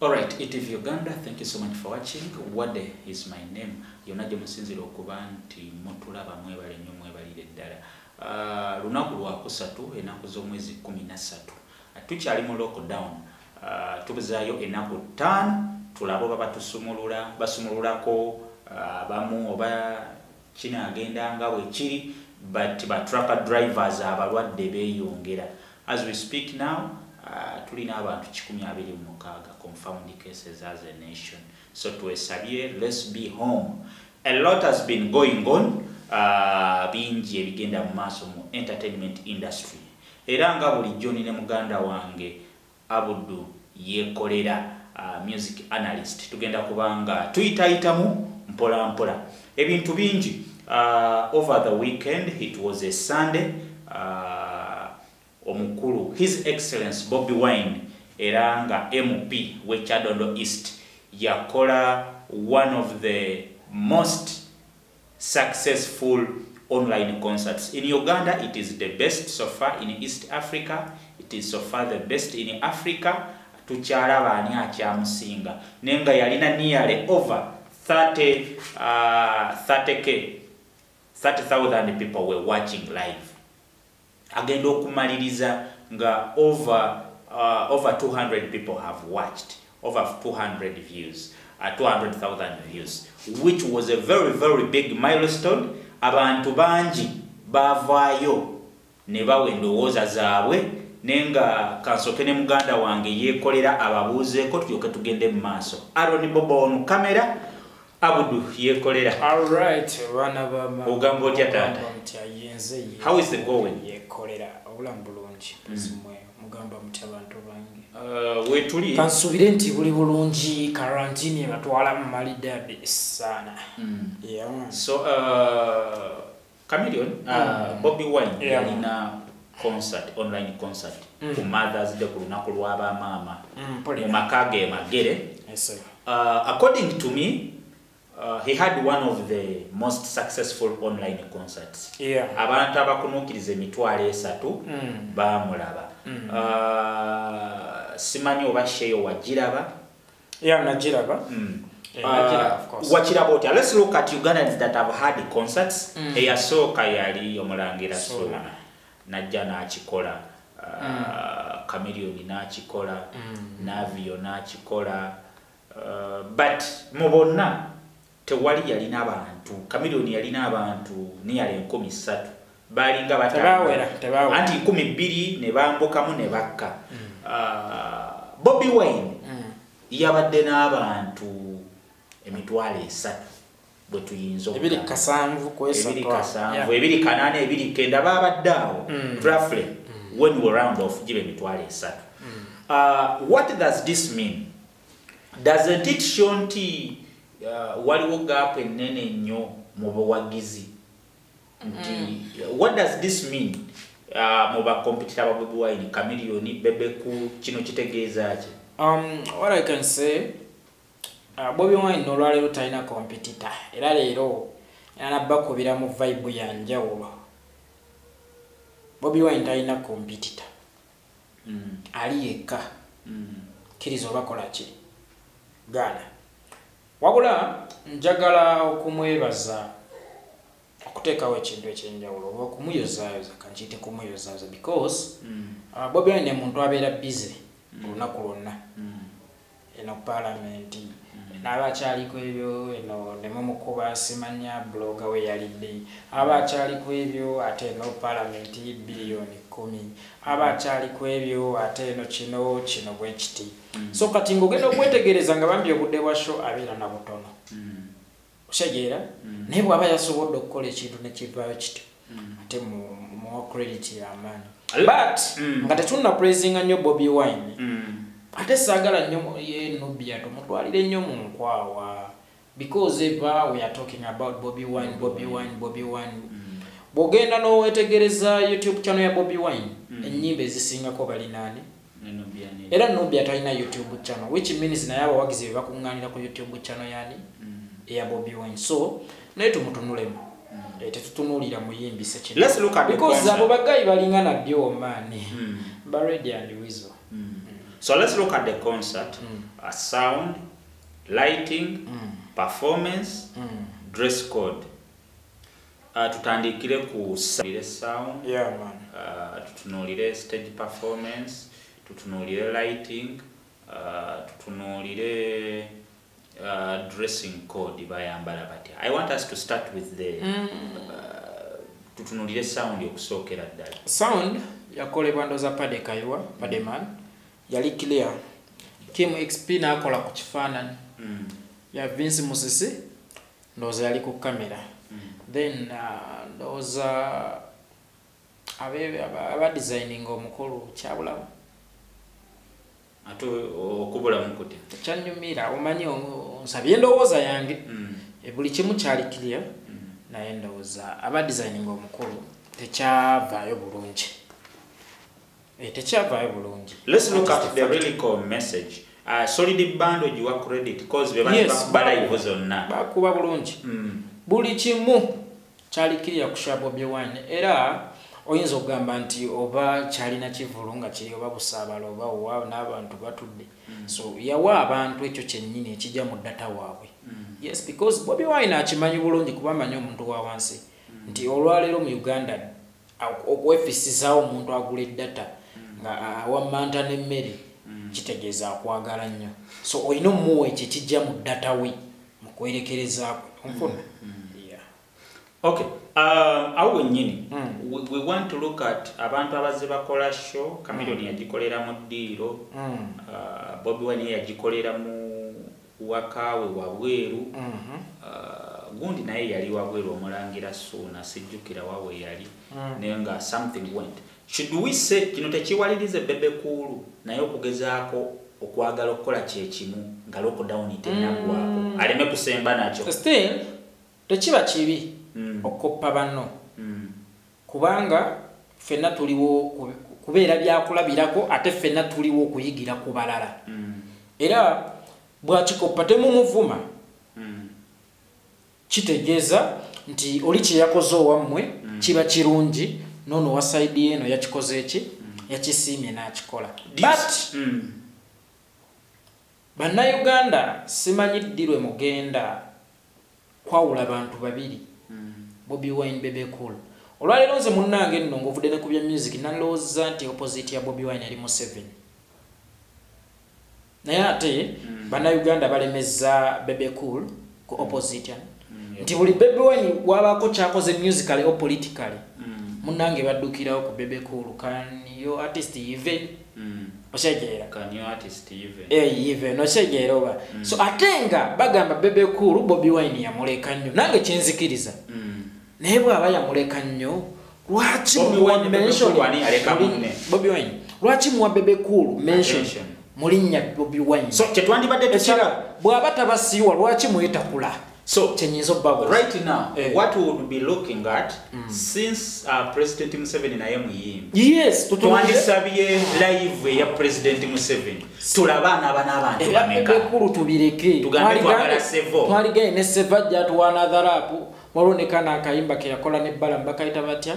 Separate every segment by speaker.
Speaker 1: Alright, ETV Uganda, thank you so much for watching. Wade is my name. Yonna gye musinzira okuba nti mutulaba, mwebale nnyo, mwebalire ddala. Lunaku lwakusatu, ennaku z'omwezi 13. Tukyali mu lockdown. Tubuzaayo ennaku 5 tulabe oba batusumulula, basumululako abamu oba kinaagenda nga bwe kiri, but ba truck drivers abalwadde beeyongera. As we speak now, tulina abantu 126 confirmed cases as a nation. So twesabye, let's be home. A lot has been going on, bingi ebigenda mu maaso mu entertainment industry. Era nga bulijjo nine muganda wange Abudu Yekolera, music analyst. Tugenda kubanga tuyitayitamu mpola mpola ebintu bingi. Over the weekend, it was a Sunday, omukulu His Excellence Bobi Wine, era nga MP we Kyadondo East, yakola one of the most successful online concerts in Uganda. It is the best so far in East Africa. It is so far the best in Africa. Tukyalaba ani akyamusinga, naye nga yalina nearly over 30K, 30,000 people were watching live. Agenda okumaliriza nga over 200 people have watched, over 200 views, 200,000 views, which was a very very big milestone. Abantu bangi bavaayo ne bawa endowooza zaabwe, naye nga kansooke ne muganda wange Yeekolera ababuuzeeko, tulyoke tugende mu maaso. Aron Bobo on camera, Abudu Yeekolera.
Speaker 2: Alright, baana ba mama.
Speaker 1: Ogamba otya, taata?
Speaker 2: Ogamba mutya? Yenze ye.
Speaker 1: How is it going?
Speaker 2: Yekolera obulamu bulungi. Mwe mugamba mutya, abantu bange?
Speaker 1: Wetuli.
Speaker 2: Kansubire nti buli bulungi, karantini ebatwala mu malidadi sana. Yeah.
Speaker 1: So Chameleon, Bobby Wine yalina concert, online concert ku Mothers Day, ku lunaku lw'abamaama, mu maka ge Magere.
Speaker 2: Yes, sir.
Speaker 1: According to me, he had one of the most successful online concerts. Abantu abakunuukiriza 300,000 baamulaba. Simanyi oba show eyo wagiraba?
Speaker 2: Yeah, nagiraba. Yeah, nagiraba, of course.
Speaker 1: Wakiraba otya? Let's look at Ugandans that have had concerts. Eyasooka yali omulangira
Speaker 2: Ssuuna.
Speaker 1: Ssuuna, najja n'akikola. Chameleone n'akikola, Navio n'akikola, but mu bonna tewali yalina abantu. Chameleone yalina abantu niyala 3,000, balinga bataano.
Speaker 2: Tebawera, tebawera.
Speaker 1: Anti 2,000 ne bambukamu ne bakka. Bobi Wine yabadde n'abantu 300,000 bwe tuyinza
Speaker 2: Ebiri
Speaker 1: okugamba.
Speaker 2: kasanvu ku esatu.
Speaker 1: Ebiri kasanvu, ebiri kanaana, ebiri kenda, babadde awo. Roughly, when we round off, gibe 300,000. What does this mean? Doesn't it show nti waliwo gap ennene nnyo mu buwagizi? Nti what does this mean mu bakompetita ba Bobi Wine, Chameleone, Bebe Cool, kino kitegeeza ki?
Speaker 2: What I can say, Bobi Wine olwaleero talina competitor, era leero anabakubira mu vibe ya njawulo. Bobi Wine talina competitor. Ali yekka. Kkiriza oba kola ki? Gaana. Wabula njagala okumwebaza okuteekawo ekintu ekyenjawulo oba okumuyozaayoza, kankiyite kumuyozaayoza, because Bobi Wine muntu abeera busy olunaku lwonna. Eno paalamenti, n'aba akyaliko ebyo, eno ne mumukuba simanya blogger we yalidde, aba akyaliko ebyo, ate eno paalamenti 10 biliyoni, aba akyaliko ebyo, ate eno kino kino bwe kiti. So kati ng'ogenda okwetegereza nga bambi obudde bwa show abeera na butono. Otegeera? Naye bw'aba yasobodde okukola ekintu ne kivaayo kityo, ate muwa credit y'amaanyi. But nga tetunna praisinga nnyo Bobi Wine, ate saagala nnyo ye Nubia tumutwalire nnyo mu nkwawa, because eva we are talking about Bobi Wine, Bobi Wine, Bobi Wine. Bw'ogenda n'owetegereza YouTube channel ya Bobi Wine, ennyimba ezisingako balinaani? Era Nubia talina YouTube channel, which means naye abawagizi be bakuŋŋaanira ku YouTube channel yani eya Bobi Wine. So naye tumutunulemu. Tetutunuulira muyimbi sekino.
Speaker 1: Let's look at the
Speaker 2: Because
Speaker 1: concert.
Speaker 2: abo ba guy balinga nabyo maani. Ba Radio and Weasel.
Speaker 1: So let's look at the concert. Sound, lighting, performance, dress code. Tutandikire ku sound.
Speaker 2: Yeah, man.
Speaker 1: Tutunuulire stage performance, tutunuulire lighting, tutunuulire dressing code bayambala batya. I want us to start with the tutunuulire sound okusookera ddala.
Speaker 2: Sound yakolebwa ndoza Pade Kaiwa, Pade Man. Yali clear. Kim XP n'akola ku kifaananyi. Ya Vince Musisi ndoza yali ku kamera. Then ndoza aba designing omukolo kyabulamu.
Speaker 1: Ate okubulamu kutya?
Speaker 2: Kyanyumira, omanyi nsabye endowooza yange. Buli kimu kyali clear. Naye ndowooza aba designing omukolo tekyavaayo bulungi. Tekyavaayo bulungi.
Speaker 1: Let's look at the lyrical message. Solid Band ogiwa credit cause be bali bakuba live zonna.
Speaker 2: Bakuba bulungi. Buli kimu kyali clear ku sha Bobi Wine. Era oyinza okugamba nti oba kyalina kivulu nga kiri oba busaabala oba wa n'abantu batudde. So yawa abantu ekyo kyennyini ekijja mu data waabwe. Yes, because Bobi Wine akimanyi bulungi kuba amanyi omuntu wa wansi. Nti olwaleero mu Uganda okwefisizaawo omuntu agula eddata nga awammanta n'emmere kitegeeza akwagala nnyo. So olina omuwa ekyo ekijja mu data we mu kwerekerezaako. Onfuna? Yeah.
Speaker 1: Okay. Awo wennyini we want to look at abantu abazze bakola show. Chameleone yagikolera mu ddiiro. Bobi Wine yagikolera mu wakawe wabweru. Gundi naye yali wabweru omulangira Suuna, sijjukira wawe yali. Naye nga something went. Should we say kino tekiwalirize Bebe Cool naye okugezaako okwagala okukola kyekimu nga lockdown tennaggwako aleme kusemba nakyo?
Speaker 2: Still tekiba kibi okukoppa banno. Kubanga ffenna tuliwo kubeera byakulabirako ate ffenna tuliwo okuyigira ku balala. Era bw'akikoppa temumuvuma. Kitegeeza nti oli kye yakoze owammwe kiba kirungi, n'ono wa side eno yakikoze eki yakisiimye n'akikola. But Bannayuganda simanyi ddi lwe mugenda kwawula bantu babiri, Bobi Wine, Bebe Cool. Olwaleero nze munnange nno ng'ovudde ne ku bya music nalowooza nti opposite ya Bobi Wine eri Museveni. Naye ate Bannayuganda balemeza Bebe Cool ku opposite nti buli Bebe Wine wabaako kyakoze musically or politically munnange baddukirawo ku Bebe Cool. Can your artist even osegeera?
Speaker 1: Can your artist even?
Speaker 2: Even osegeera oba. So ate nga bagamba Bebe Cool Bobi Wine yamuleka nnyo, nange kyenzikiriza. Naye bw'aba yamuleka nnyo lwaki muwa mention Bobi Wine? Lwaki muwa Bebe Cool mention mu linnya Bobi Wine?
Speaker 1: So kyetwandibadde
Speaker 2: tukira bw'aba tabasiiwa lwaki mwetakula?
Speaker 1: So right now, what we would be looking at since President Museveni naye muyimbi.
Speaker 2: Yes,
Speaker 1: twandisabye live ya President Museveni. Tulaba n'abantu bameka.
Speaker 2: Ebekulu tubireke.
Speaker 1: Tugambe twagala sevo.
Speaker 2: Twaligaye ne seva jatuwa another up. Waliwo ne kana akayimba ke yakola ne Balaam bakayita batya?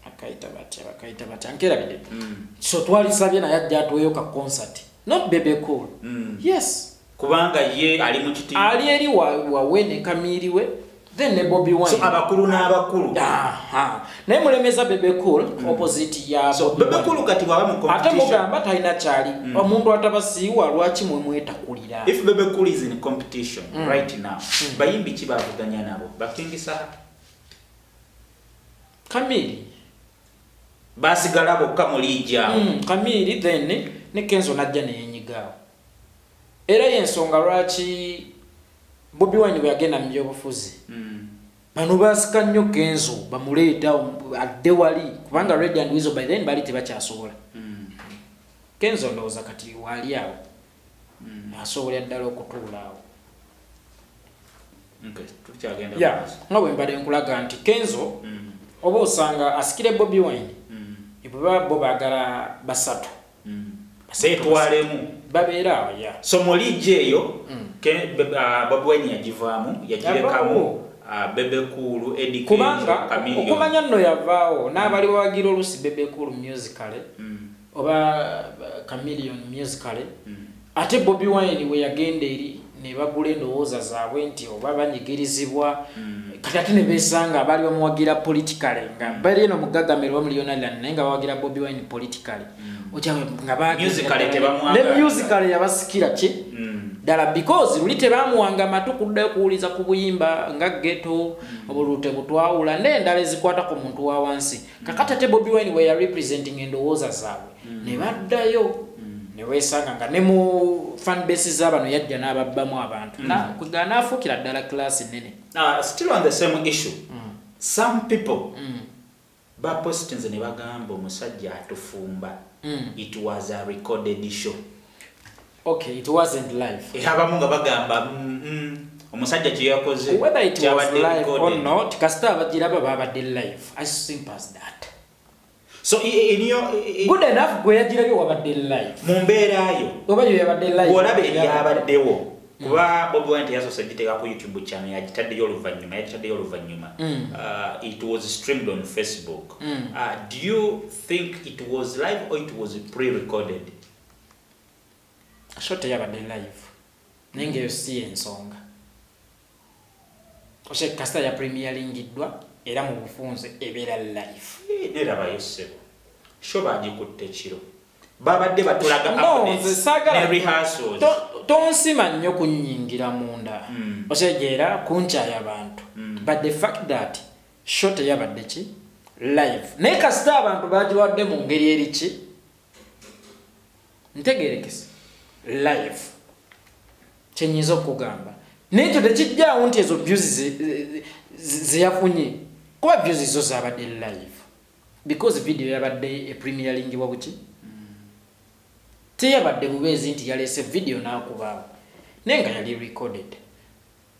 Speaker 2: Akayita batya. Nkerabidde. So twalisabye naye ajja atuweeyo ka concert. Not Bebe Cool. Yes.
Speaker 1: Kubanga ye ali mu kiti.
Speaker 2: Ali eri wawe ne Kamiriwe then ne Bobi Wine.
Speaker 1: So abakulu n'abakulu.
Speaker 2: Naye mulemeza Bebe Cool opposite ya
Speaker 1: so
Speaker 2: Bobi
Speaker 1: Bebe Cool kati bw'aba mu competition.
Speaker 2: Ate mugamba talina kyali. Omuntu atabasiiwa lwaki mwe mwetakulira?
Speaker 1: If Bebe Cool is in competition right now, bayimbi ki bavuganya nabo? Baking Saha.
Speaker 2: Kamiri.
Speaker 1: Basigala bokka mu liigi awo.
Speaker 2: Kamiri then ne Kenzo najja ne yenyigaawo. Era y'ensonga lwaki Bobi Wine bwe yagenda mu byobufuzi. Bano baasika nnyo Kenzo bamuleeta adde wali kubanga Red and Weasel by then bali tebakyasobola. Kenzo ndowooza kati waali awo. Asobolera ddala okutuula awo.
Speaker 1: Okay, tukyagenda.
Speaker 2: Yeah, nga bwe mbadde nkulaga nti Kenzo oba osanga asikire Bobi Wine. Bwe baba bo baagala basatu.
Speaker 1: Beetwalemu.
Speaker 2: Babeera awo, yeah.
Speaker 1: So mu liigi eyo Bobi Wine yagivaamu, yagirekamu Bebe Cool, Eddy Kenzo,
Speaker 2: Chameleone. Okumanya nno yavaawo n'abali bawagira oluusi Bebe Cool musically. Oba Chameleon musically. Ate Bobi Wine we yagenda eri ne bagula endowooza zaabwe nti oba banyigirizibwa. Kati ate ne beesanga abaali bamuwagira politically nga bali eno mu Gagamel oba mu Leone Island, naye nga bawagira Bobi Wine politically. Nga ne musically yabasikira ki ddala, because luli tebamuwanga matu kuddayo kuwuliza ku buyimba nga ghetto, obulute butwawula n'endala ezikwata ku muntu wa wansi. Kakati ate Bobi Wine we ya representing endowooza zaabwe ne baddayo ne weesanga nga ne mu fan base z'abano yajja n'ababbamu abantu, n'afuukira ddala class nnene.
Speaker 1: Still on the same issue, some people bapostinze ne bagamba omusajja atufumba, it was a recorded show.
Speaker 2: Okay, it wasn't live.
Speaker 1: Abamu nga bagamba omusajja kye yakoze,
Speaker 2: whether it was live or not, kasita abagiraba babadde live, as simple as that.
Speaker 1: So in your
Speaker 2: good enough gwe yagirabye wabadde live
Speaker 1: mu mbeera yo
Speaker 2: oba yo yabadde live,
Speaker 1: bw'olaba ebyabaddewo, kuba Bobi Wine teyasoose giteeka ku YouTube channel, yagitaddeyo oluvannyuma. It was streamed on Facebook. Do you think it was live or it was pre-recorded?
Speaker 2: Show teyabadde live, naye ng'eyo si ensonga. Ose kasita ya premieringiddwa era mu bufunze ebeera live.
Speaker 1: Nerabayo ssebo, show bagikutte kiro, babadde batulaga updates ne rehearsals.
Speaker 2: Tonsima nnyo kunnyingira munda, osegeera kunkyaya abantu, but the fact that show teyabadde ki live, naye kasita abantu bagiwadde mu ngeri eri ki ntegeerekese live, kyenyinza okugamba. Naye ekyo tekijjaawo nti ezo views zeyafunye, kuba views zo zabadde live because video yabadde epremieringibwa buki, teyabadde bubeezi nti yaleese video n'akubaawo, naye nga yali recorded.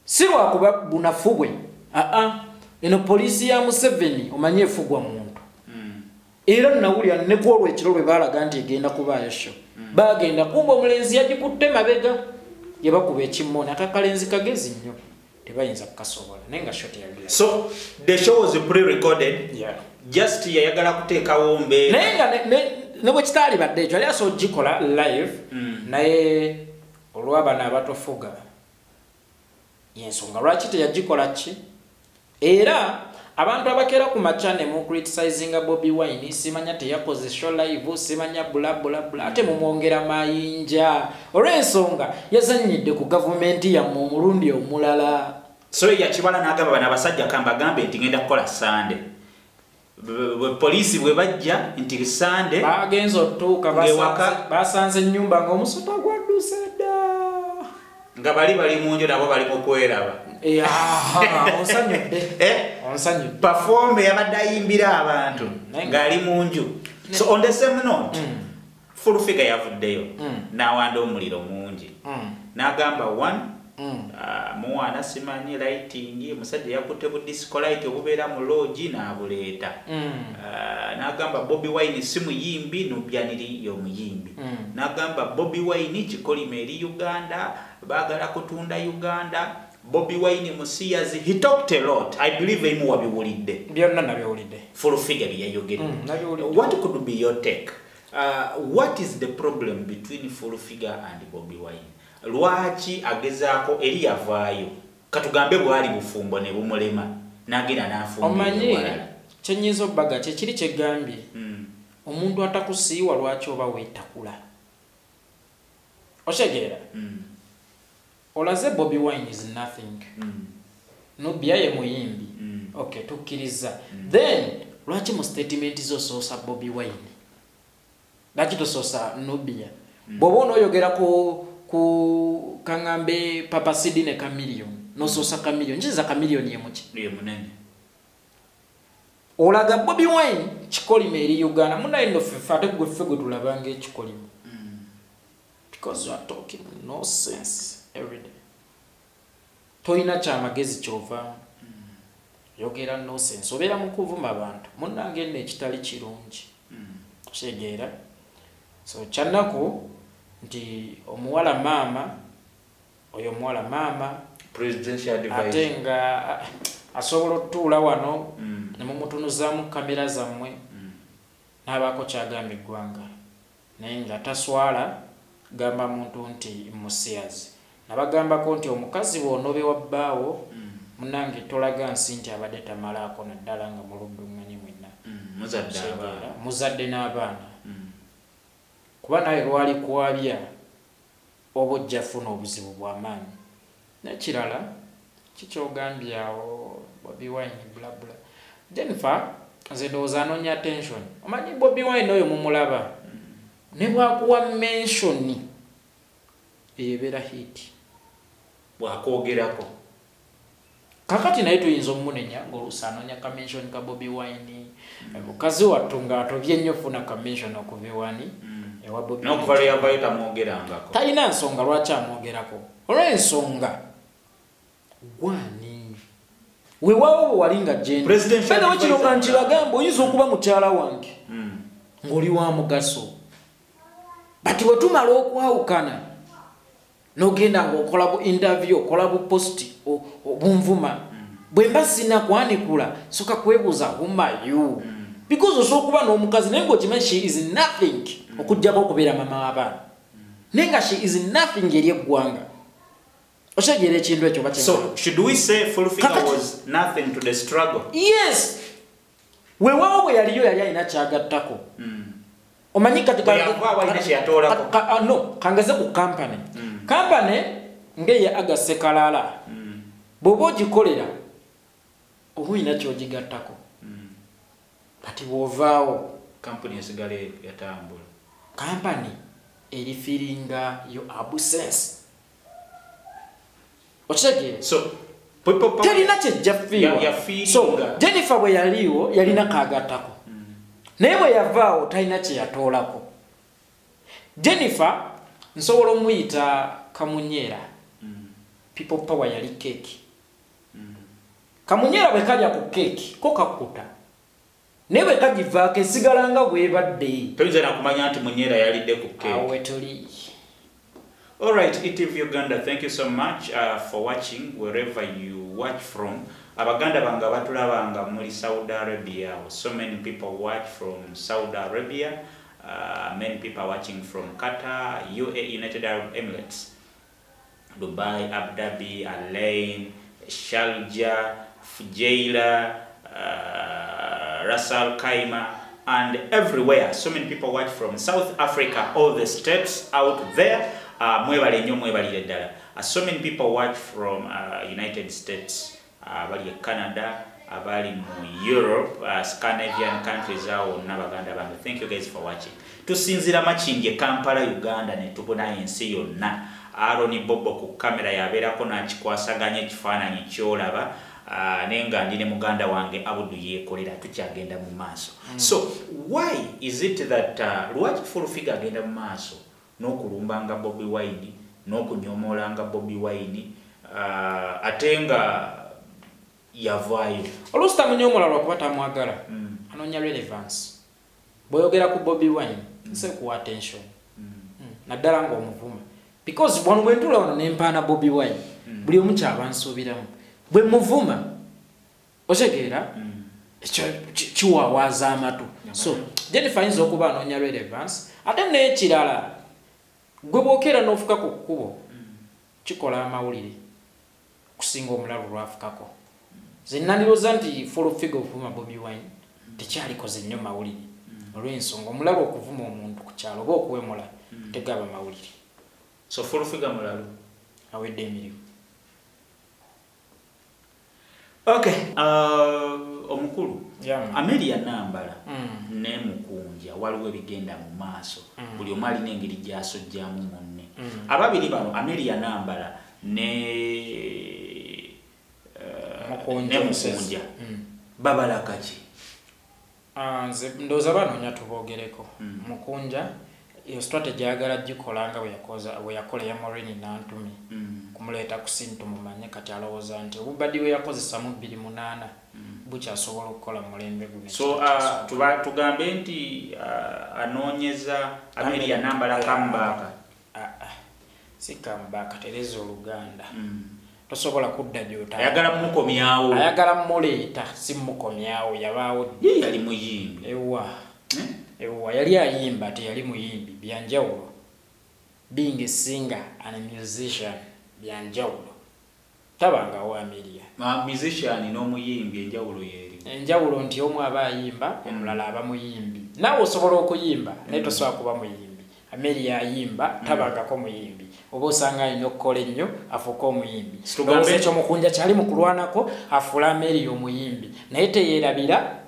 Speaker 2: Si lwakuba bunafu bwe, aa, eno poliisi ya Museveni omanye efugwa muntu. Era nawulira ne ku olwo ekiro lwe baalaga nti egenda kubaayo show, bagenda kumba omulenzi yagikutte mabega, ye bakuba ekimmooni, akakalenzi kagezi nnyo, tebayinza kukasobola, naye nga show teyali live.
Speaker 1: So the show was pre-recorded.
Speaker 2: Yeah.
Speaker 1: Just yayagala kuteekawo mbeera.
Speaker 2: Naye nga ne bwe kitaali badde ekyo, yali asobola okugikola live, naye olw'abano abatofuga y'ensonga lwaki teyagikola ki. Era abantu abakeera ku makya ne mu criticizinga Bobi Wine, simanya teyakoze show live, simanya bula bula bula, ate mumwongera mayinja olw'ensonga yazannyidde ku gavumenti yammwe omulundi omulala.
Speaker 1: So yakibala n'agamba bano abasajja kambagambe nti ngenda kukola Sunday. Poliisi bwe bajja nti Sunday
Speaker 2: bagenze otuuka, basanze ennyumba ng'omusota gwadduse dda,
Speaker 1: nga bali mu nju nabo bali mu kweraba.
Speaker 2: Onsanyudde. Onsanyudde.
Speaker 1: Perform yabadde ayimbira abantu ng'ali mu nju. So on the same note, Full Figure yavuddeyo n'awanda omuliro mungi, n'agamba one muwana simanyi lighting, omusajja yakutte bu disco light obubeera mu lodge n'abuleeta. N'agamba Bobi Wine si muyimbi, Nubian Li y'omuyimbi. N'agamba Bobi Wine kikolimo eri Uganda, baagala kutunda Uganda. Bobi Wine musiyazi. He talked a lot. I believe emu wabiwulidde.
Speaker 2: Byonna nabiwulidde.
Speaker 1: Full Figure byeyayogedde. What could be your take? What is the problem between Full Figure and Bobi Wine? Lwaki agezaako eri yavaayo, katugambe bwali bufumbo ne bumulema n'agenda n'afumbira.
Speaker 2: Omanyi kyenyinza obbaga kyekiri kyegambye, omuntu atakusiiwa lwaki oba weetakula. Otegeera? Olaze Bobi Wine is nothing. Nubia ye muyimbi. Okay, tukkiriza. Then lwaki mu statement zosoosa Bobi Wine? Lwaki tosoosa Nubia? Bw'oba onooyogera ku kaŋŋambe Papa Sidi ne Chameleon, n'osoosa Chameleon, nkiza Chameleon ye muki?
Speaker 1: Ye munene.
Speaker 2: Olaga Bobi Wine kikolimo eri Uganda. Munnaye nno ffe ate gwe ffe gwe tulabanga ekikolimo. Because you are talking nonsense every day. Toyina kyamagezi ky'ovaamu. Yogera nonsense. Obeera mu kuvuma abantu. Munnange nno ekitali kirungi. Kitegeera. So kyannaku nti omuwala maama, oyo omuwala maama
Speaker 1: presidential advisor,
Speaker 2: ate nga asobola otutuula wano ne mumutunuzaamu kamera zammwe n'abaako kyagamba eggwanga. Naye nga taswala gamba muntu nti musiyazi. Nabagambako nti omukazi bw'onobe wa bbaawo munange tolaga nsi nti abadde tamalaako naddala nga muluddunganye mwenna. Muzadde n'abaana. Kuba nawe lwali kwabya oba ojja funa obuzibu bw'amaanyi. N'ekirala kikyogambye awo Bobi Wine bla bla. Jennifer nze ndowooza anoonya attention. Omanyi Bobi Wine oyo mumulaba ne bwakuwa mention ebeera hit.
Speaker 1: Bwakwogerako.
Speaker 2: Kakati naye tuyinza omunenya ng'oluusi anoonya ka mention ka Bobi Wine. Mukazi wattu ng'atobye nnyo funa ka mention okuva ewani ewa Bobi Wine.
Speaker 1: N'okuva lwe yavayo tamwogerangako.
Speaker 2: Talina nsonga lwaki amwogerako. Olw'ensonga gwani weewaawo bwe wali nga Jennifer. Kino kankibagamba oyinza okuba mukyala wange ng'oli wa mugaso. But bwe tumala okwawukana n'ogenda ng'okola bu interview, okola bu post, obunvuma. Bwe mba sina kwanikula, soka kwebuuza who are you? Because osobola okuba n'omukazi naye ng'okimanyi she is nothing okuggyako okubeera mama w'abaana. Naye nga she is nothing eri eggwanga. Otegeera ekintu ekyo oba
Speaker 1: So should we say Full Figure was nothing to the struggle?
Speaker 2: Yes. Weewaawo bwe yaliyo yali alina kyagattako. Omanyi kati no, kangeze ku company. Company ng'eya Agase Kalala. Bw'oba ogikolera oba olina ky'ogigattako. Kati bw'ovaawo
Speaker 1: kampuni esigala yatambula.
Speaker 2: Kampani erifiringa yo absence. Okitegeera?
Speaker 1: So
Speaker 2: terina kyejja fiirwa. So Jennifer bwe yaliwo yalina kagattako. Naye bwe yavaawo talina kye yatoolako. Jennifer nsobola omuyita Kamunyeera. People Power yali keeki. Kamunyeera bwe kalya ku keeki ko kakkuta. Naye bwe kagivaako esigala nga bw'ebadde.
Speaker 1: Toyinza na kumanya nti Munyeera yalidde ku keeki.
Speaker 2: Awo wetuli.
Speaker 1: All right, ETV Uganda, thank you so much for watching wherever you watch from. Abaganda banga batulabanga muri Saudi Arabia. So many people watch from Saudi Arabia. Many people are watching from Qatar, UAE, United Arab Emirates, Dubai, Abu Dhabi, Al Ain, Sharjah, Fujairah, Ras Al Khaimah, and everywhere. So many people watch from South Africa, all the states out there. Mwebale nnyo, mwebalire ddala. So many people watch from United States, abali e Canada, abali mu Europe, Scandinavian countries awo n'abaganda bange. Thank you guys for watching. Tusinzira Makindye, Kampala, Uganda ne tubona ensi yonna. Aaron Bobo ku kamera yabeerako n'akikwasaganya ekifaananyi ky'olaba. Naye nga ndi ne muganda wange Abudu yeekolera, tukyagenda mu maaso. So why is it that lwaki Full Figure agenda mu maaso n'okulumbanga Bobi Wine, n'okunyoomolanga Bobi Wine, ate nga yavaayo?
Speaker 2: Oluusi tamunyoomola lwakuba tamwagala. Anoonya relevance. Bw'oyogera ku Bobi Wine, nse kuwa attention. Naddala ng'omuvuma. Because wano bwe ntuula wano ne mpaana Bobi Wine, buli omu kyaba nsuubiramu. Bwe muvuma, otegeera, ekyo kiwawaaza amatu. So Jennifer ayinza okuba anoonya relevance. Ate n'ekirala, gwe bw'okeera n'ofuka ku kkubo, kikola amawulire okusinga omulalu lw'afukako. Nze nandowooza nti Full Figure okuvuma Bobi Wine tekyalikoze nnyo mawulire. Olw'ensonga omulalu okuvuma omuntu ku kyalo oba okuwemula tegaba mawulire.
Speaker 1: So Full Figure mulalu
Speaker 2: awedde emirimu.
Speaker 1: Okay, omukulu Amelia Nambala ne Mukunja waliwo ebigenda mu maaso. Buli omu alina engeri gy'asojjamu munne. Ababiri bano Amelia Nambala ne Mukunja babala kaki?
Speaker 2: Nze ndowooza banoonya tuboogereko. Mukunja eyo strategy ayagala gikola nga bwe yakola eya Maureen Nantume kumuleeta ku sintu mumanye. Kati alowooza nti obubadi bwe yakozesa mu 2008 bukyasobola okukola mu mulembe guno.
Speaker 1: So tugambe nti anoonyeza Amelia Nambala comeback.
Speaker 2: Si comeback, tereza Oluganda. Tosobola kudda gy'otali.
Speaker 1: Ayagala mukomyawo.
Speaker 2: Ayagala muleeta, si mukomyawo, yabaawo.
Speaker 1: Ye yali muyimbi.
Speaker 2: Ewa. Ewa yali ayimba, teyali muyimbi, byanjawulo. Being a singer and a musician byanjawulo. Tabangawo Amelia.
Speaker 1: Musician n'omuyimbi enjawulo yeeri?
Speaker 2: Enjawulo nti omu aba ayimba, omulala aba muyimbi. Naawe osobola okuyimba, naye tosobola kuba muyimbi. Amelia ayimba, tabangako muyimbi. Oba osanga alina okukola ennyo afuuke omuyimbi. Ndowooza ekyo Mukunja kyali mu kulwanako, afuule Amelia omuyimbi, naye teyeerabira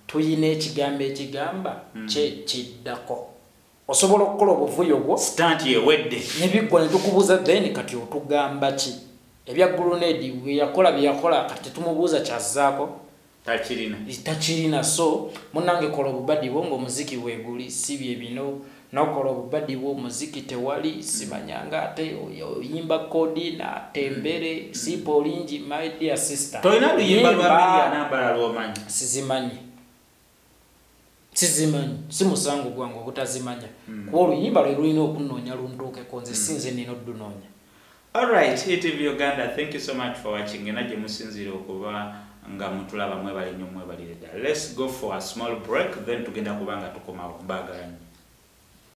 Speaker 2: tuyina ekigambo ekigamba kye kiddako. Osobola okukola obuvuyo bwo,
Speaker 1: Stunt ewedde,
Speaker 2: ne biggwa, ne tukubuuza, then kati otugamba ki? Ebya grenade bwe yakola bye yakola, kati tetumubuuza kyazzaako.
Speaker 1: Takirina.
Speaker 2: Takirina. So munnange, kola obubadi bwo ng'omuziki weeguli, si bye bino nokola obubadi bwo, omuziki tewali, simanyanga ate oyimba kodina tembere sipa olingi. My dear sister,
Speaker 1: Tolina luyimba lwa
Speaker 2: yimba.
Speaker 1: Amelia Nambala lwomanyi?
Speaker 2: Sizimanyi, sizimanyi. Si musango gwange obutazimanya, kuba oluyimba lwe lulina okunoonya luntuukeko nze, si nze nina oddunoonya.
Speaker 1: Alright, ETV Uganda, thank you so much for watching. Ena gye musinziira okuba nga mutulaba, mwebale nnyo, mwebalire ddala. Let's go for a small break, then tugenda kuba nga tukomawo. Mbaagala nnyo.